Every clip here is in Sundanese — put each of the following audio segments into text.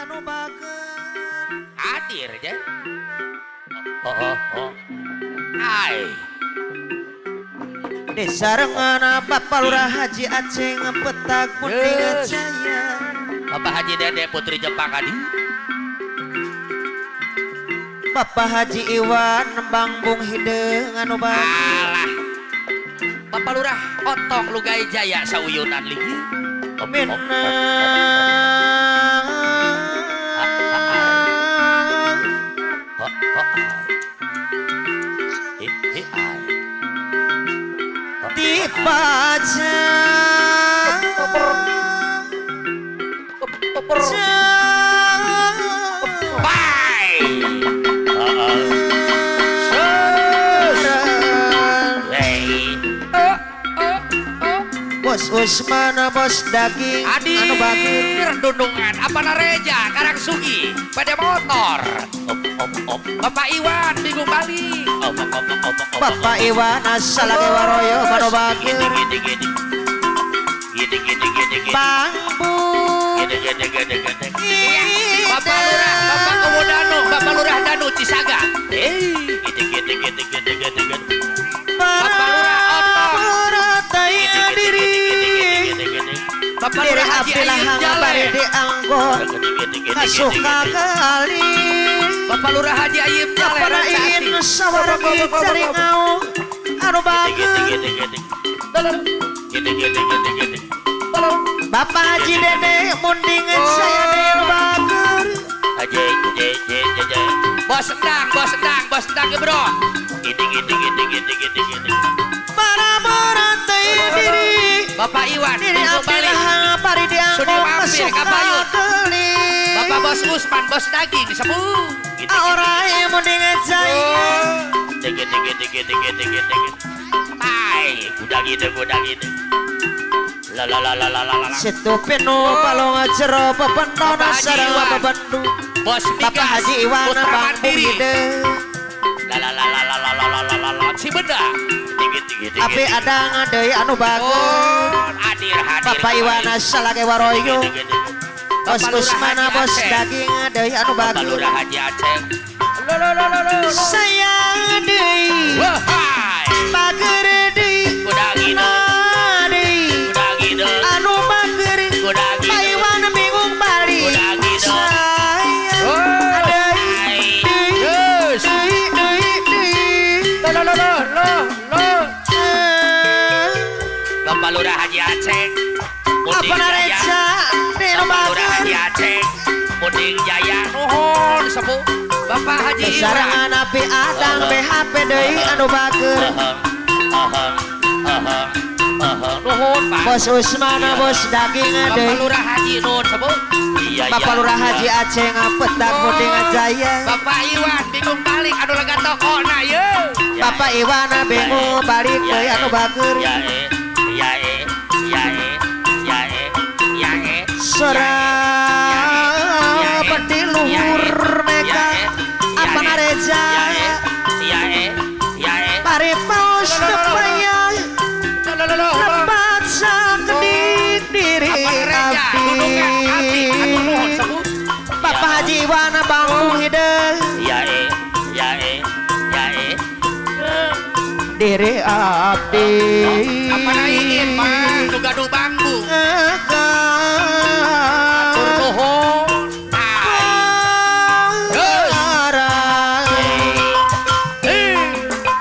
anu bager. Hadir je. Oh oh oh. Ai. Disarengan Bapak Lurah Haji Aceng Petak Munding Yes. Jaya. Bapak Haji Dede Putri Jepang Adi. Bapak Haji Iwan Bangbung Hideung anu bager. Alah. Bapak Lurah Otong Lugai Jaya sauyunan ligi. Minang di pajak Bye. Bos Usman bos daging anu bager. Hadir dundungan apa nareja Karang Sugi pada motor. Bapak Iwan bingung balik. Bapak Iwan asalage waroyo anu bager. Bangbu Bapak Lurah, Bapak Komodano, Bapak Lurah Danu Cisaga. Bapak Lurah Otong. Diri Bapak diri Lurah Haji Abdillah Ayub Jale. Bari dianggo kasuka kali. Bapak Lurah Haji Ayub Jale. Para ingin sawargi cari ngau anu bager. Bapak Haji Dede munding saya anu bager. Bos endang, bos endang, bos endang ya bro. Para merantai diri Bapak Iwan, diri bingung balik. Abdillah bari dianggo Sudi mampir, kasuka Kabayun. kali. Bapak Bos Usman, bos daging, sepuh. Aorai munding jaya. Hai, udah gitu, udah gitu. La la la la la la la. Situ pinu palung jero bebenona Bapak Haji sareng Iwan. bebendu. Bos migas, Bapak Haji Iwan Putra Bang Mandiri. Hideung. La la la la la la la la la la. Si benda. Api adang deui anu bager. Oh, hadir hadir. Bapak Iwan salage waroyo. Bos Bapak Lurah Usman Haji bos Aceh. daging deui anu Bapak bager. Lurah Haji Aceh. Lo lo lo lo lo. Sayang deui Wahai. bager deui. Udah gitu, Na deui udah gitu, anu bager. udah Pak gitu. Iwan bingung balik. Udah gitu. Sayang Oh, deui hai. deui Yes. deui deui deui. Lo lo lo lo lo lo. Bapak Lurah Haji Aceh. Munding Apa Jaya. nareja deui nu Bapak Lurah bager. Haji Aceh. Munding Jaya nuhun sepuh. Bapak Haji Iwan. Sarangan api adang BHP deui anu bager. Nuhun Pak. Bos Usman bos daging Bapak deui. Lurah Haji nuhun sepuh. Iya Bapak Lurah Haji Aceh ngapetak munding jaya. Bapak Iwan bingung balik anu lega tokona ye. Bapak Iwan bingung balik deui anu bager. Ya ya ya ya ya ya. Sora peti luhur meka apa nareja Ya ya pari paus tepaya lepat sakedik diri abdi. Bapak Haji Iwan Bangku Hideung Ya ya ya diri abdi. Apa naikin Pak nu gaduh bangku. Atur nuhun.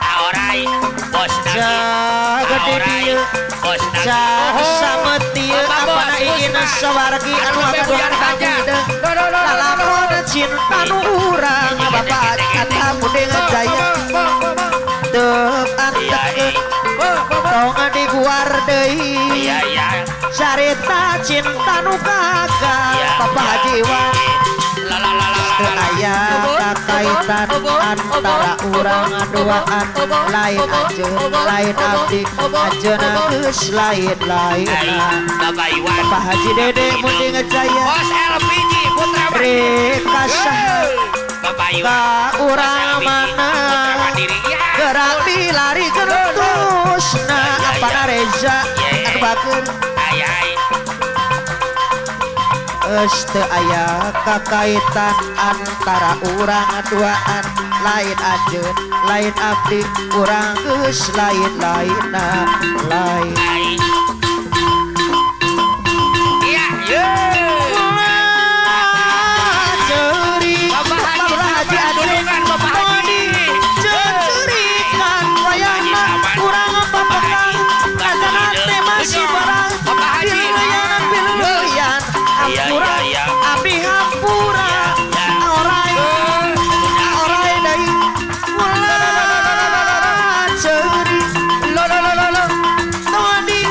Aorai bos daging. Aorai bos daging. Sametia Bapak apa Bos ingin Usman. sawargi anu Anu akaduan bebuyar bangku haja. hideung lalakon cinta nu urang bapak kata munding jaya teu antekeun tong diguar deui Iya iya. carita cinta nu gagal Bapak Haji Iwan La la la la teu la. aya kakaitan antara urang duaan lain anjeun lain abdi anjeunna geus lain-lainna. Bapak Iwan. Bapak Haji Dede munding jaya Bos LPG Putra Mandiri. rekasah Bapak Iwan. ka urang mana Putra Mandiri. Ya. gerak dilari terusna apa reza anu bager. Ai ai. Geus teu aya kakaitan antara urang duaan lain anjeun lain abdi urang geus lain-lainna lain. Iya, ye. Ceuri Bapak Haji Haji Bapak Haji cecerikan wayahna urang papekang kacana teh masih barang Bapak Haji piluyan piluyan hampura abdi hampura orai orai deui ulah ceuri lo lo lo lo tadi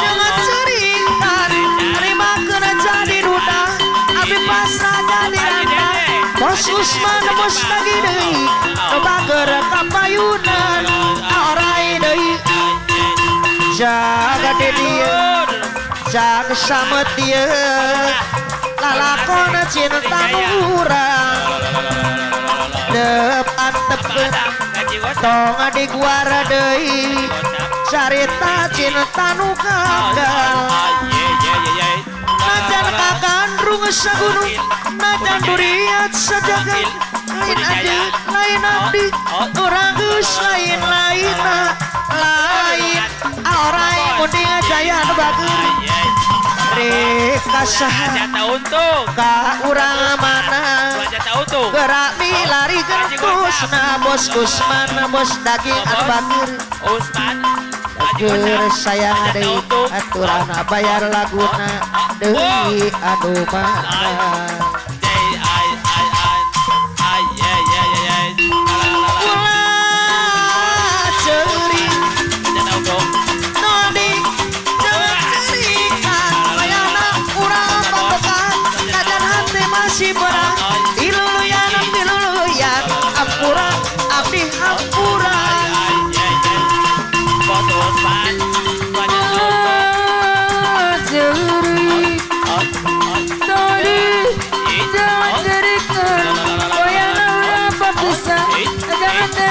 jangan cerikan narimakeun jadi duda abdi pasrah jadi randa Bos Usman bos lagi deui coba geura ka payunan orai deui jaga di dieu jaga samet dieu lalakon cinta urang dep antepkeun tong diguara deui carita cinta nu gagal najan kakandrung sagunung najan duriat sajagat lain anjeun lain abdi urang geus lain-lainna lain orai munding jaya nu bager rek kasaha ka urang mana gerak milari gentusna bos Usman bos daging anu bager keur sayang deui aturana bayar laguna deui anu mana. Ulah ceuri tadi jangan cerikan wayahna urang papekan kajan hati masih berang iluluyan piluluyan ampura abdi hampura.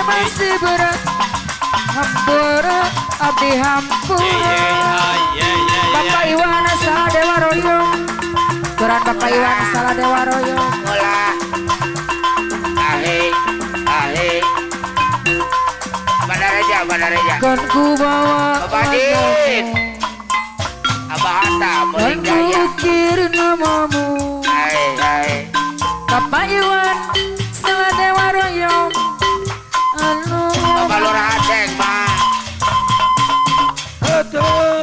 Masih berat hampura abdi hampura. Bapak Iwan Sadewa Royong Turan Bapak Iwan Sadewa Royong ulah ahe ahe Badareja Badareja kan ku bawa Bapak Din Abah Hatta kan ku ukir namamu ahe ahe Bapak Iwan Sadewa Royong Bapak Lurah Aceng, Pak.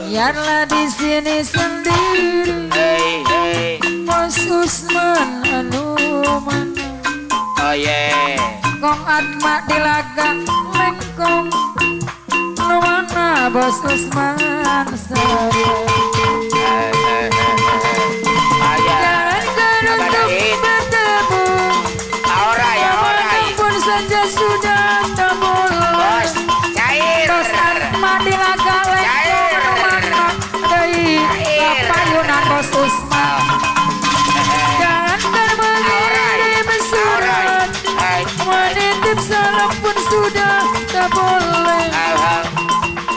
Biarlah di sini sendiri. Hey, hey. Bos Usman anu mana? Oh yeah. Kong Atma dilaga lengkong. Nu mana Bos Usman saya? Jangankan untuk bertemu. Orai, orai. Pun saja sudah tak boleh. Bos, cair. Bos Atma dilaga lengkong nu mana deui. Bapak Yunan Bos Usman. Jangankan mengirim surat, menitip salam pun sudah tak boleh.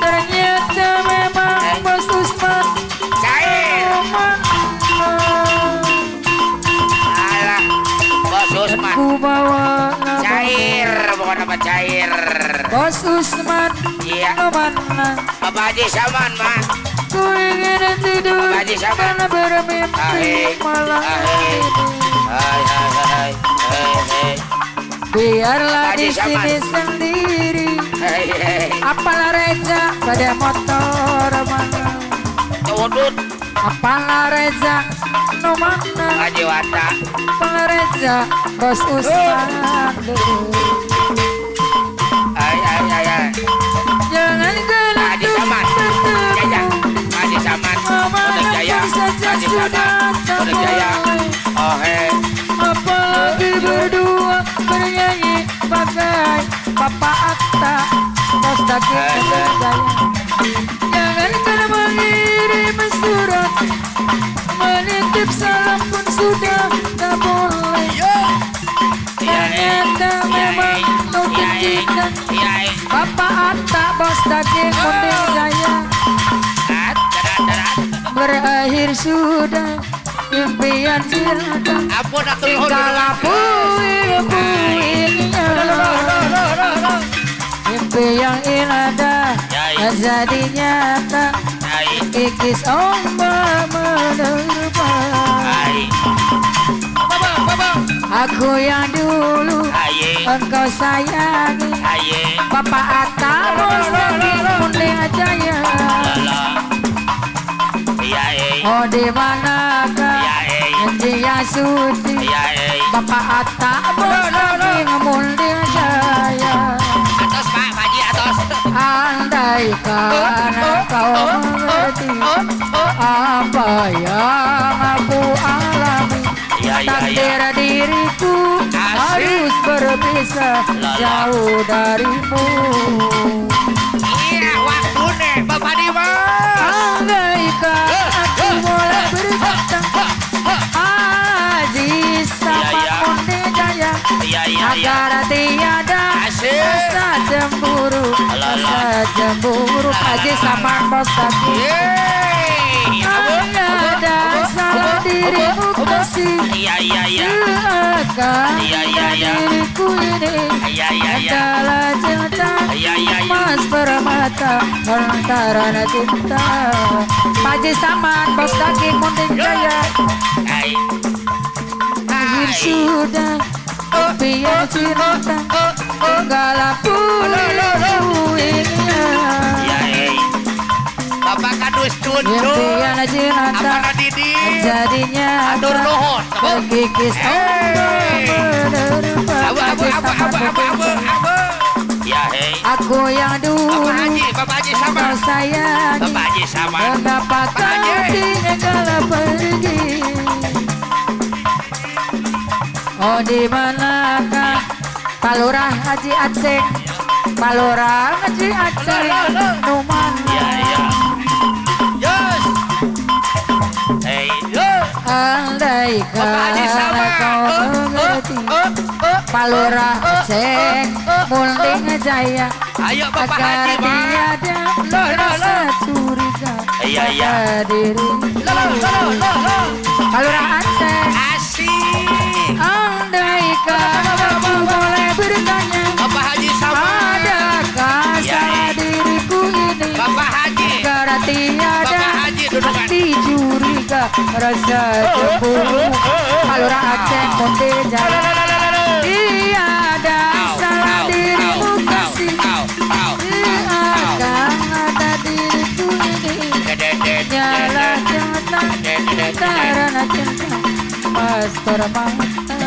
Ternyata memang Bos Usman cair. Alah, Bos Usman. Ku bawa cair, bukan apa cair. Bos Usman, iya. Mana? Bapak Haji Saman, Ma. Ku ingin tidur karena bermimpi malam ini. Biarlah di sini sendiri. Apalah Reza pada motor mana? Apalah Reza no mana? Haji Wata. Apalah Reza Bos Usman. Ay ay ay ay. Jangan Haji Saman. Jaya. Haji Saman. Kodek Jaya. Haji Saman. Kodek Jaya. Oh hey. Apalagi berdua bernyanyi bagai Bapak Akta Bos Daging Jaya. Jangankan mengirim surat, menitip salam pun sudah tak boleh. Ternyata memang kau kecinta Bapak Atta Bos Daging Munding Jaya. Berakhir sudah Impian cinta Ampun atuh nuhun. Tinggal puing-puingnya. Mimpi yang indah jadi nyata. Kikis ombak menerpa. Aku yang dulu engkau sayangi. Bapak Atta Mustaqim Munding Jaya. Oh di manakah janji yang suci. Bapak Atta Mustaqim Munding Jaya. Atos Pak, Pak Haji atos. Andaikan kau mengerti apa yang aku alami. Takdir diriku harus berpisah jauh darimu. Iya, waktu nih Bapak Dimas. Andaikan aku boleh berkata Aziz Samad Munding Jaya, agar tiada rasa cemburu, rasa cemburu. Aziz Samad Mustaqim. Ada salah dirimu kasih. Seakan diriku ini adalah cinta emas permata antara cinta. Haji Samad Mustaqim Munding Jaya. Akhir sudah impian cinta tinggal puing-puingnya. Bapak Kadus Cucu, impian cinta jadinya atur nuhun. Terkikis ombak menerpa. Aku yang dulu kau sayangi, mengapa kau tinggal pergi? Oh di manakah Pak Lurah Haji Aceh, Pak Lurah Haji Aceh, Numana. Andaikan kau mengerti Pak Lurah Aceh Munding Jaya, agar tiada rasa curiga pada diriku. Pak Lurah Aceh. Andaikan aku boleh bertanya, adakah salah diriku ini? Agar tiada hati curiga rasa cemburu. Pak Lurah Aceh Munding Jaya. Tiada salah dirimu kasih, akan ada diriku ini. Nyala cinta karena cinta mas permata.